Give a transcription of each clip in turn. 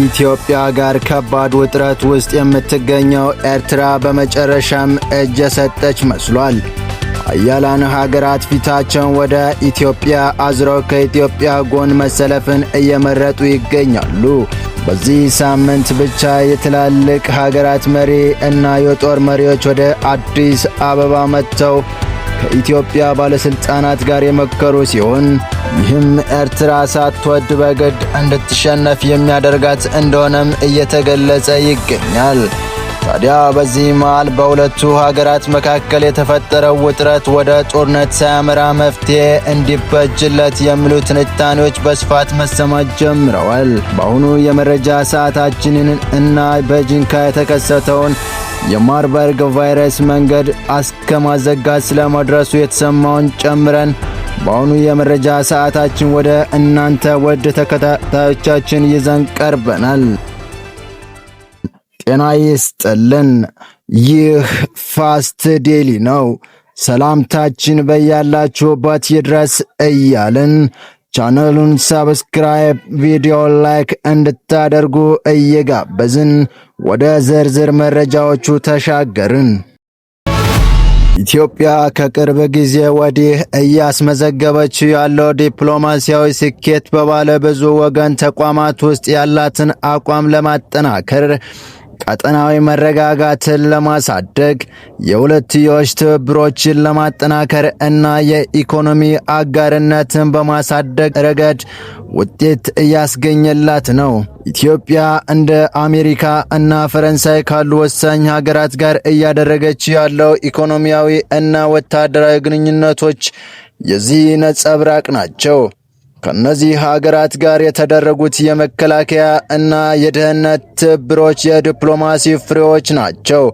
ከኢትዮጵያ ጋር ከባድ ውጥረት ውስጥ የምትገኘው ኤርትራ በመጨረሻም እጅ የሰጠች መስሏል። ኃያላን ሀገራት ፊታቸውን ወደ ኢትዮጵያ አዙረው ከኢትዮጵያ ጎን መሰለፍን እየመረጡ ይገኛሉ። በዚህ ሳምንት ብቻ የትላልቅ ሀገራት መሪ እና የጦር መሪዎች ወደ አዲስ አበባ መጥተው ከኢትዮጵያ ባለስልጣናት ጋር የመከሩ ሲሆን፣ ይህም ኤርትራ ሳትወድ በግድ እንድትሸነፍ የሚያደርጋት እንደሆነም እየተገለጸ ይገኛል። ታዲያ በዚህ መሃል በሁለቱ ሀገራት መካከል የተፈጠረው ውጥረት ወደ ጦርነት ሳያመራ መፍትሄ እንዲበጅለት የሚሉ ትንታኔዎች በስፋት መሰማት ጀምረዋል። በአሁኑ የመረጃ ሰዓታችንን እና በጂንካ የተከሰተውን የማርበርግ ቫይረስ መንገድ እስከማዘጋት ስለመድረሱ የተሰማውን ጨምረን በአሁኑ የመረጃ ሰዓታችን ወደ እናንተ ውድ ተከታታዮቻችን ይዘን ቀርበናል። ጤና ይስጥልን። ይህ Fast Daily ነው። ሰላምታችን በያላችሁበት ይድረስ እያልን ቻናሉን subscribe፣ ቪዲዮ like እንድታደርጉ እየጋበዝን ወደ ዝርዝር መረጃዎቹ ተሻገርን። ኢትዮጵያ ከቅርብ ጊዜ ወዲህ እያስመዘገበችው ያለው ዲፕሎማሲያዊ ስኬት በባለ ብዙ ወገን ተቋማት ውስጥ ያላትን አቋም ለማጠናከር፣ ቀጠናዊ መረጋጋትን ለማሳደግ፣ የሁለትዮሽ ትብብሮችን ለማጠናከር እና የኢኮኖሚ አጋርነትን በማሳደግ ረገድ ውጤት እያስገኘላት ነው። ኢትዮጵያ እንደ አሜሪካ እና ፈረንሳይ ካሉ ወሳኝ ሀገራት ጋር እያደረገች ያለው ኢኮኖሚያዊ እና ወታደራዊ ግንኙነቶች የዚህ ነጸብራቅ ናቸው። ከእነዚህ ሀገራት ጋር የተደረጉት የመከላከያ እና የደህንነት ትብብሮች የዲፕሎማሲ ፍሬዎች ናቸው።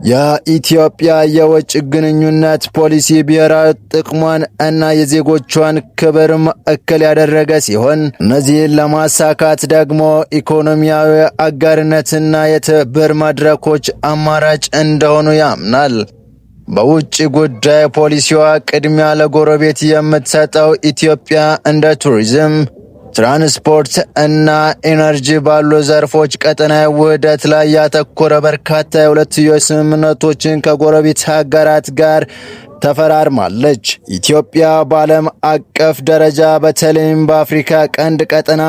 የኢትዮጵያ የውጭ ግንኙነት ፖሊሲ ብሔራዊ ጥቅሟን እና የዜጎቿን ክብር ማዕከል ያደረገ ሲሆን፣ እነዚህን ለማሳካት ደግሞ ኢኮኖሚያዊ አጋርነትና የትብብር መድረኮች አማራጭ እንደሆኑ ያምናል። በውጭ ጉዳይ ፖሊሲዋ ቅድሚያ ለጎረቤት የምትሰጠው ኢትዮጵያ እንደ ቱሪዝም፣ ትራንስፖርት እና ኢነርጂ ባሉ ዘርፎች ቀጠናዊ ውህደት ላይ ያተኮረ በርካታ የሁለትዮሽ ስምምነቶችን ከጎረቤት ሀገራት ጋር ተፈራርማለች። ኢትዮጵያ በዓለም አቀፍ ደረጃ በተለይም በአፍሪካ ቀንድ ቀጠና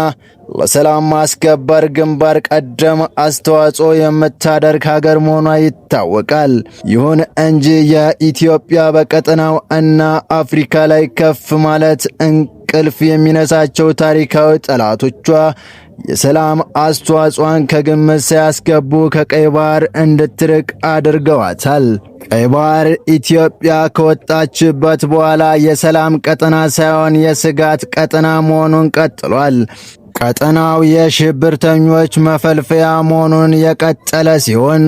ለሰላም ማስከበር ግንባር ቀደም አስተዋጽኦ የምታደርግ ሀገር መሆኗ ይታወቃል። ይሁን እንጂ የኢትዮጵያ በቀጠናው እና አፍሪካ ላይ ከፍ ማለት እንቅልፍ የሚነሳቸው ታሪካዊ ጠላቶቿ የሰላም አስተዋጽኦን ከግምት ሳያስገቡ ከቀይ ባህር እንድትርቅ አድርገዋታል። ቀይ ባህር ኢትዮጵያ ከወጣችበት በኋላ የሰላም ቀጠና ሳይሆን የስጋት ቀጠና መሆኑን ቀጥሏል። ቀጠናው የሽብርተኞች መፈልፈያ መሆኑን የቀጠለ ሲሆን፣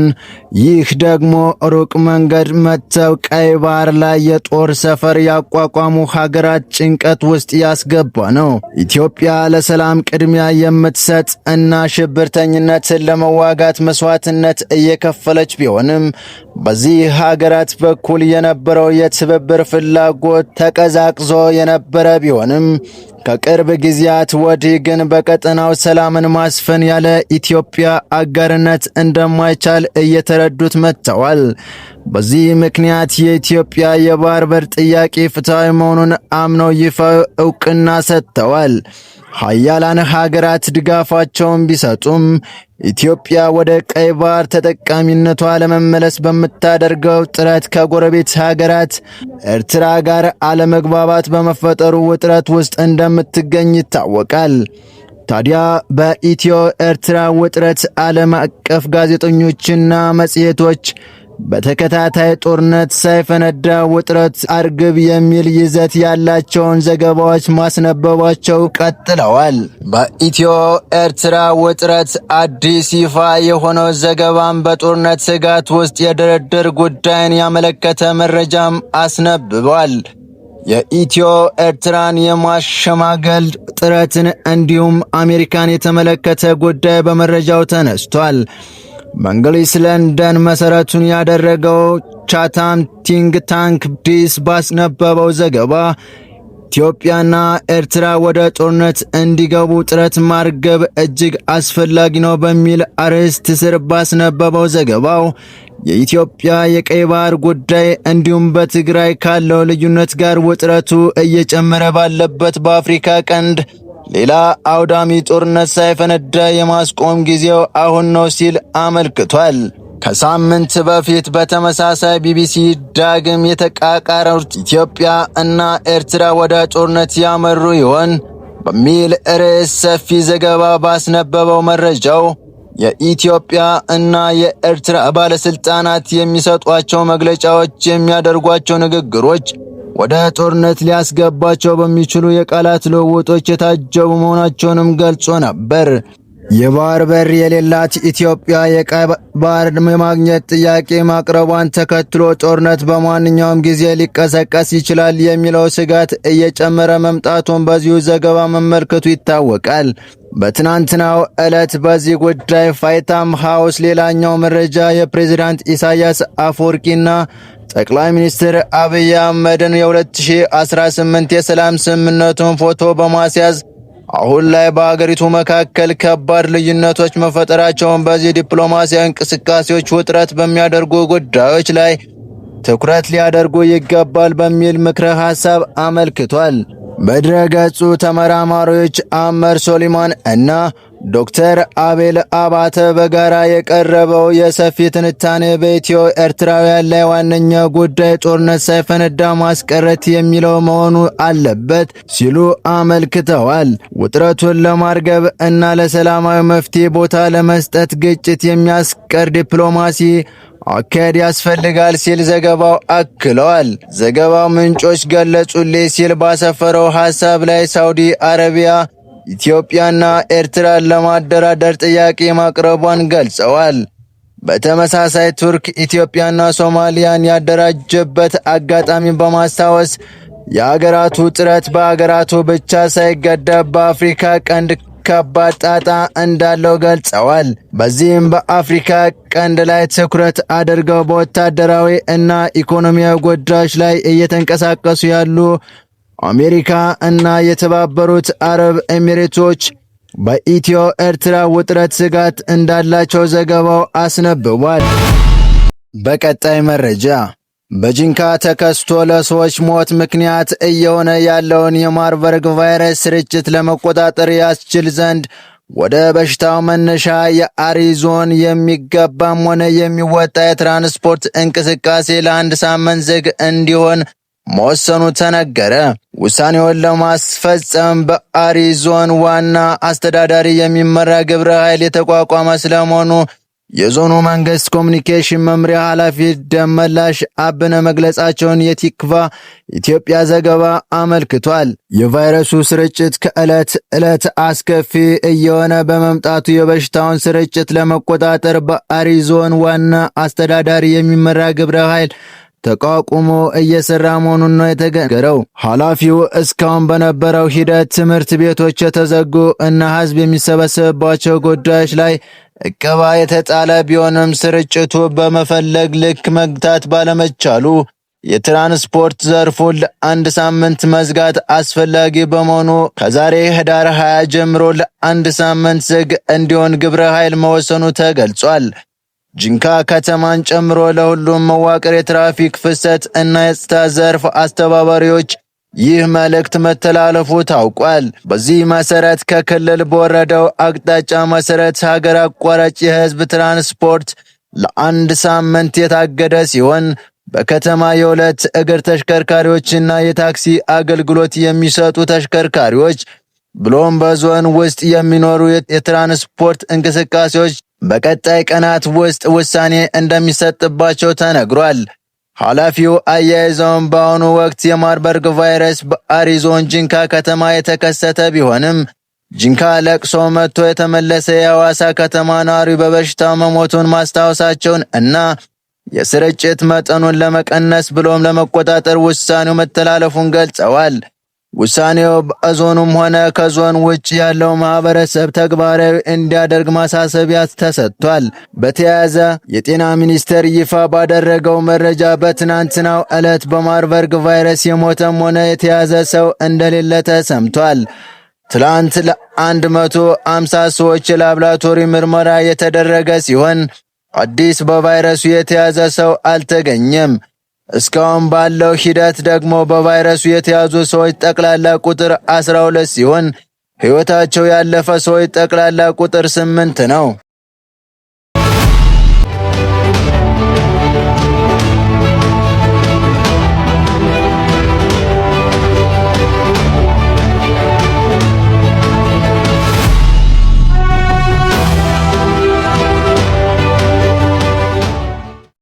ይህ ደግሞ ሩቅ መንገድ መጥተው ቀይ ባህር ላይ የጦር ሰፈር ያቋቋሙ ሀገራት ጭንቀት ውስጥ ያስገባ ነው። ኢትዮጵያ ለሰላም ቅድሚያ የምትሰጥ እና ሽብርተኝነትን ለመዋጋት መስዋዕትነት እየከፈለች ቢሆንም፣ በዚህ ሀገራት በኩል የነበረው የትብብር ፍላጎት ተቀዛቅዞ የነበረ ቢሆንም፣ ከቅርብ ጊዜያት ወዲህ ግን በቀጠናው ሰላምን ማስፈን ያለ ኢትዮጵያ አጋርነት እንደማይቻል እየተረዱት መጥተዋል። በዚህ ምክንያት የኢትዮጵያ የባህር በር ጥያቄ ፍትሐዊ መሆኑን አምነው ይፋዊ እውቅና ሰጥተዋል። ሀያላን ሀገራት ድጋፋቸውን ቢሰጡም፣ ኢትዮጵያ ወደ ቀይ ባህር ተጠቃሚነቷ ለመመለስ በምታደርገው ጥረት ከጎረቤት ሀገራት ኤርትራ ጋር አለመግባባት በመፈጠሩ ውጥረት ውስጥ እንደምትገኝ ይታወቃል። ታዲያ በኢትዮ ኤርትራ ውጥረት ዓለም አቀፍ ጋዜጠኞችና መጽሔቶች በተከታታይ ጦርነት ሳይፈነዳ ውጥረት አርግብ የሚል ይዘት ያላቸውን ዘገባዎች ማስነበባቸው ቀጥለዋል። በኢትዮ ኤርትራ ውጥረት አዲስ ይፋ የሆነው ዘገባም በጦርነት ስጋት ውስጥ የድርድር ጉዳይን ያመለከተ መረጃም አስነብቧል። የኢትዮ ኤርትራን የማሸማገል ጥረትን እንዲሁም አሜሪካን የተመለከተ ጉዳይ በመረጃው ተነስቷል። በእንግሊዝ ለንደን መሰረቱን ያደረገው ቻታም think tank ዲስ ባስነበበው ዘገባ ኢትዮጵያና ኤርትራ ወደ ጦርነት እንዲገቡ ጥረት ማርገብ እጅግ አስፈላጊ ነው በሚል አርዕስት ስር ባስነበበው ዘገባው የኢትዮጵያ የቀይ ባህር ጉዳይ እንዲሁም በትግራይ ካለው ልዩነት ጋር ውጥረቱ እየጨመረ ባለበት በአፍሪካ ቀንድ ሌላ አውዳሚ ጦርነት ሳይፈነዳ የማስቆም ጊዜው አሁን ነው ሲል አመልክቷል። ከሳምንት በፊት በተመሳሳይ ቢቢሲ ዳግም የተቃቃሩት ኢትዮጵያ እና ኤርትራ ወደ ጦርነት ያመሩ ይሆን በሚል ርዕስ ሰፊ ዘገባ ባስነበበው መረጃው የኢትዮጵያ እና የኤርትራ ባለስልጣናት የሚሰጧቸው መግለጫዎች፣ የሚያደርጓቸው ንግግሮች ወደ ጦርነት ሊያስገባቸው በሚችሉ የቃላት ልውውጦች የታጀቡ መሆናቸውንም ገልጾ ነበር። የባህር በር የሌላት ኢትዮጵያ የቀይ ባህር የማግኘት ጥያቄ ማቅረቧን ተከትሎ ጦርነት በማንኛውም ጊዜ ሊቀሰቀስ ይችላል የሚለው ስጋት እየጨመረ መምጣቱን በዚሁ ዘገባ መመልከቱ ይታወቃል። በትናንትናው ዕለት በዚህ ጉዳይ ፋይታም ሃውስ ሌላኛው መረጃ የፕሬዝዳንት ኢሳያስ አፈወርቂና ጠቅላይ ሚኒስትር አብይ አህመድን የ2018 የሰላም ስምምነቱን ፎቶ በማስያዝ አሁን ላይ በአገሪቱ መካከል ከባድ ልዩነቶች መፈጠራቸውን በዚህ ዲፕሎማሲያዊ እንቅስቃሴዎች ውጥረት በሚያደርጉ ጉዳዮች ላይ ትኩረት ሊያደርጉ ይገባል በሚል ምክረ ሐሳብ አመልክቷል። በድረገጹ ተመራማሪዎች አመር ሶሊማን እና ዶክተር አቤል አባተ በጋራ የቀረበው የሰፊ ትንታኔ በኢትዮ ኤርትራውያን ላይ ዋነኛው ጉዳይ ጦርነት ሳይፈነዳ ማስቀረት የሚለው መሆኑ አለበት ሲሉ አመልክተዋል። ውጥረቱን ለማርገብ እና ለሰላማዊ መፍትሄ ቦታ ለመስጠት ግጭት የሚያስቀር ዲፕሎማሲ አካሄድ ያስፈልጋል ሲል ዘገባው አክለዋል። ዘገባው ምንጮች ገለጹልኝ ሲል ባሰፈረው ሐሳብ ላይ ሳውዲ አረቢያ ኢትዮጵያና ኤርትራን ለማደራደር ጥያቄ ማቅረቧን ገልጸዋል። በተመሳሳይ ቱርክ ኢትዮጵያና ሶማሊያን ያደራጀበት አጋጣሚ በማስታወስ የአገራቱ ጥረት በአገራቱ ብቻ ሳይገደብ በአፍሪካ ቀንድ ከባድ ጣጣ እንዳለው ገልጸዋል። በዚህም በአፍሪካ ቀንድ ላይ ትኩረት አድርገው በወታደራዊ እና ኢኮኖሚያዊ ጉዳዮች ላይ እየተንቀሳቀሱ ያሉ አሜሪካ እና የተባበሩት አረብ ኤሚሬቶች በኢትዮ ኤርትራ ውጥረት ስጋት እንዳላቸው ዘገባው አስነብቧል። በቀጣይ መረጃ በጂንካ ተከስቶ ለሰዎች ሞት ምክንያት እየሆነ ያለውን የማርበርግ ቫይረስ ስርጭት ለመቆጣጠር ያስችል ዘንድ ወደ በሽታው መነሻ የአሪ ዞን የሚገባም ሆነ የሚወጣ የትራንስፖርት እንቅስቃሴ ለአንድ ሳምንት ዝግ እንዲሆን መወሰኑ ተነገረ። ውሳኔውን ለማስፈጸም በአሪ ዞን ዋና አስተዳዳሪ የሚመራ ግብረ ኃይል የተቋቋመ ስለመሆኑ የዞኑ መንግስት ኮሚኒኬሽን መምሪያ ኃላፊ ደመላሽ አብነ መግለጻቸውን የቲክቫ ኢትዮጵያ ዘገባ አመልክቷል። የቫይረሱ ስርጭት ከዕለት ዕለት አስከፊ እየሆነ በመምጣቱ የበሽታውን ስርጭት ለመቆጣጠር በአሪ ዞን ዋና አስተዳዳሪ የሚመራ ግብረ ኃይል ተቋቁሞ እየሰራ መሆኑን ነው የተገረው። ኃላፊው እስካሁን በነበረው ሂደት ትምህርት ቤቶች የተዘጉ እና ህዝብ የሚሰበሰብባቸው ጉዳዮች ላይ እቀባ የተጣለ ቢሆንም ስርጭቱ በመፈለግ ልክ መግታት ባለመቻሉ የትራንስፖርት ዘርፉን ለአንድ ሳምንት መዝጋት አስፈላጊ በመሆኑ ከዛሬ ህዳር 20 ጀምሮ ለአንድ ሳምንት ዝግ እንዲሆን ግብረ ኃይል መወሰኑ ተገልጿል። ጂንካ ከተማን ጨምሮ ለሁሉም መዋቅር የትራፊክ ፍሰት እና የጸጥታ ዘርፍ አስተባባሪዎች ይህ መልእክት መተላለፉ ታውቋል። በዚህ መሰረት ከክልል በወረደው አቅጣጫ መሰረት ሀገር አቋራጭ የህዝብ ትራንስፖርት ለአንድ ሳምንት የታገደ ሲሆን በከተማ የሁለት እግር ተሽከርካሪዎችና የታክሲ አገልግሎት የሚሰጡ ተሽከርካሪዎች ብሎም በዞን ውስጥ የሚኖሩ የትራንስፖርት እንቅስቃሴዎች በቀጣይ ቀናት ውስጥ ውሳኔ እንደሚሰጥባቸው ተነግሯል። ኃላፊው አያይዘውም በአሁኑ ወቅት የማርበርግ ቫይረስ በአሪ ዞን ጂንካ ከተማ የተከሰተ ቢሆንም ጂንካ ለቅሶ መጥቶ የተመለሰ የሐዋሳ ከተማ ነዋሪ በበሽታው መሞቱን ማስታወሳቸውን እና የስርጭት መጠኑን ለመቀነስ ብሎም ለመቆጣጠር ውሳኔው መተላለፉን ገልጸዋል። ውሳኔው በዞኑም ሆነ ከዞን ውጭ ያለው ማህበረሰብ ተግባራዊ እንዲያደርግ ማሳሰቢያ ተሰጥቷል። በተያያዘ የጤና ሚኒስቴር ይፋ ባደረገው መረጃ በትናንትናው ዕለት በማርበርግ ቫይረስ የሞተም ሆነ የተያዘ ሰው እንደሌለ ተሰምቷል። ትላንት ለ150 ሰዎች የላብራቶሪ ምርመራ የተደረገ ሲሆን አዲስ በቫይረሱ የተያዘ ሰው አልተገኘም። እስካሁን ባለው ሂደት ደግሞ በቫይረሱ የተያዙ ሰዎች ጠቅላላ ቁጥር 12 ሲሆን ሕይወታቸው ያለፈ ሰዎች ጠቅላላ ቁጥር 8 ነው።